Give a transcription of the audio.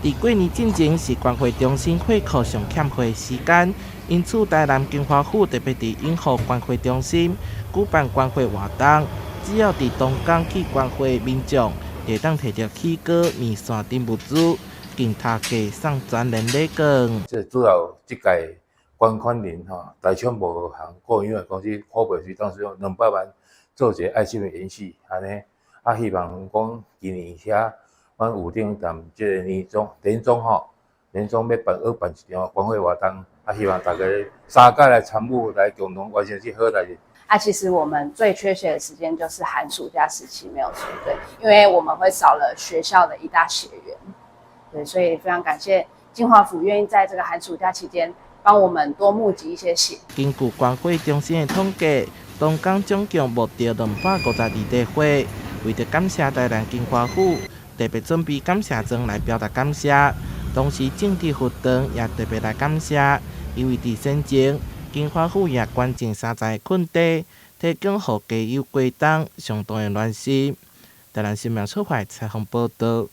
佇過年進前是關懷中心血庫上欠血的時間，因此台南金華府特別佇永和關懷中心舉辦捐血活動，只要佇當工去捐血的民眾，會當提著起糕、麵線等物資，經頭家送專人禮券。這主要這屆捐款人吼，台中無行個人公司好袂是當時用200萬做一個愛心的延續，按呢，啊希望講今年遐。阮有頂踮這個年終年終吼，年終欲辦閣辦一場捐血活動，啊，希望大家三界來參與，來共同完成這好代誌。啊，其實我們最缺血的時間就是寒暑假時期，沒有錯，對，因為我們會少了學校的一大血源，對，所以非常感謝金華府願意在這個寒暑假期間幫我們多募集一些血。根據捐血中心的統計，當工總共募著252塊血，為著感謝台南金華府，特別準備感謝狀來表達感謝，同時政治活動也特別來感謝，因為佇先前金華府也捐贈30個困袋，提供予家有過冬相當的暖心。台南新聞出發採訪報導。